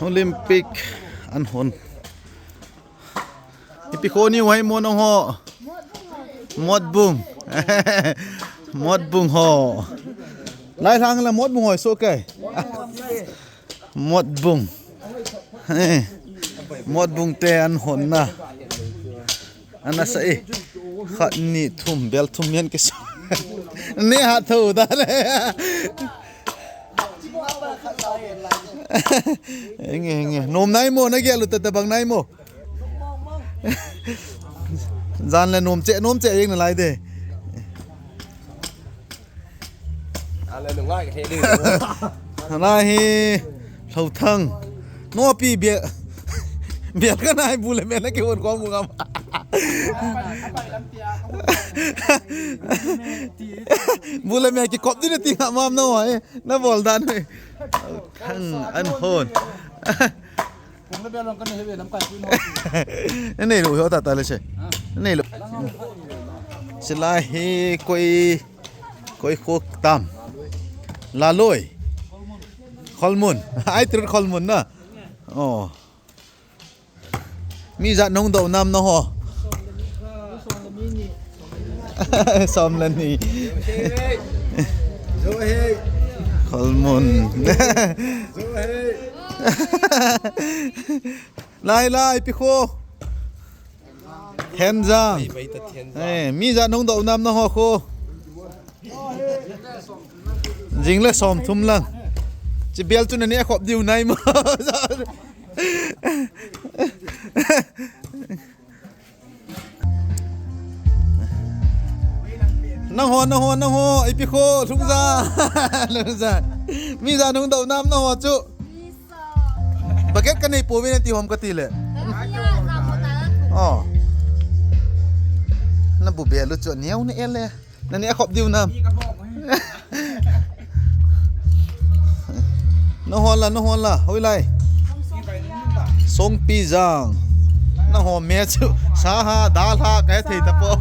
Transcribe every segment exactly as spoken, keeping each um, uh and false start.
Olympic an hon. Ipi kho ni uai mo nangho. Motbung. Motbung ho. Lailhang la Motbung ho so kai. Motbung. Eh. Motbung te an hon na. Ana sa e. Khat ni thum bel thum yan ke sa. Ne ha tho da le. Enge, enge. Nom nai mo, na gel u ta ta bang nai mo. Jan le nom che, nom che yeng na lai de. Ale nungai ka he de. Lai hi, Lhothang. No pi bia. Bia ka nai bu le me na ke won ko mu ngam. Bu le me ki kop di na ti ngam am no ai. Na bol dan e. Thang an hon. Kung na belong ka ni hebe lam kai pui no. Nei lo ho ta ta le se. Nei lo. Silai hi koi, koi khok tam. Laloi. Kholmun. Ai tur Kholmun na. Oh. Mi jat nung do nam na ho. Som le ni. Kholmun. Lai lai pi kho. Thenjang. Eh, mi jat nung do nam na ho kho. Jing le som thum lang. Chi bel chu na ni a khop diu nai mo. Nang ho, nang ho, nang ho, ipi kho, lungja. Lungja. Mi jat nung do nam nang ho chu. Bucket ka nei po ve na ti hom ka ti le. Oh. Na bu bel u chu niau na ele. Na ni a khop diu nam. Na ho la, na ho la, hoi lai. Songpi jang. Na ho me chu. Sa ha, dal ha, ka thei ta po.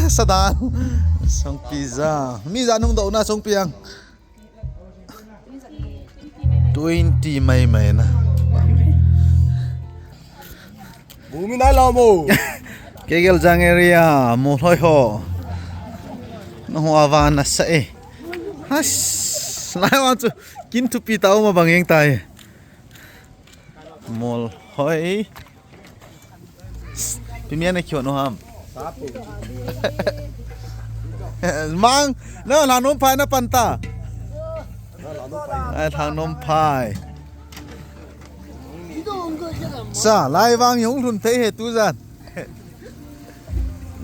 Sa dal. Songpi jang. Mi jat nung do na Songpi jang. Twenty mai mai na. Bumi nai lo mo. Kegeljang area, Molhoi ho. Na ho avan asa e. Has, lai wan chu kin thupi ta uma bang eng tai. Molhoi. Pi mian a kiu no ham. Mang, na la nom phai na pan ta. Ai thang nom phai. Sa, lai vang yong lhun thei he tu jan.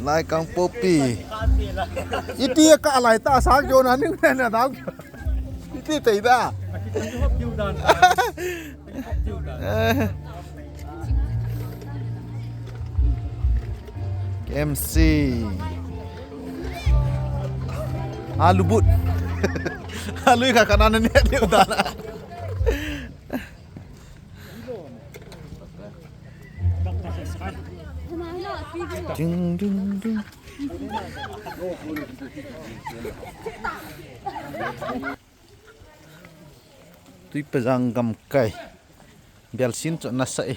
Lai kang popi. Iti ka lai ta sa jo na ning na dau. Iti tei da. M C. Alu but. Alu ka kanan ni dia udah. Ding ding ding. Tuipa jang gamkai. Bial sin chu nasa e.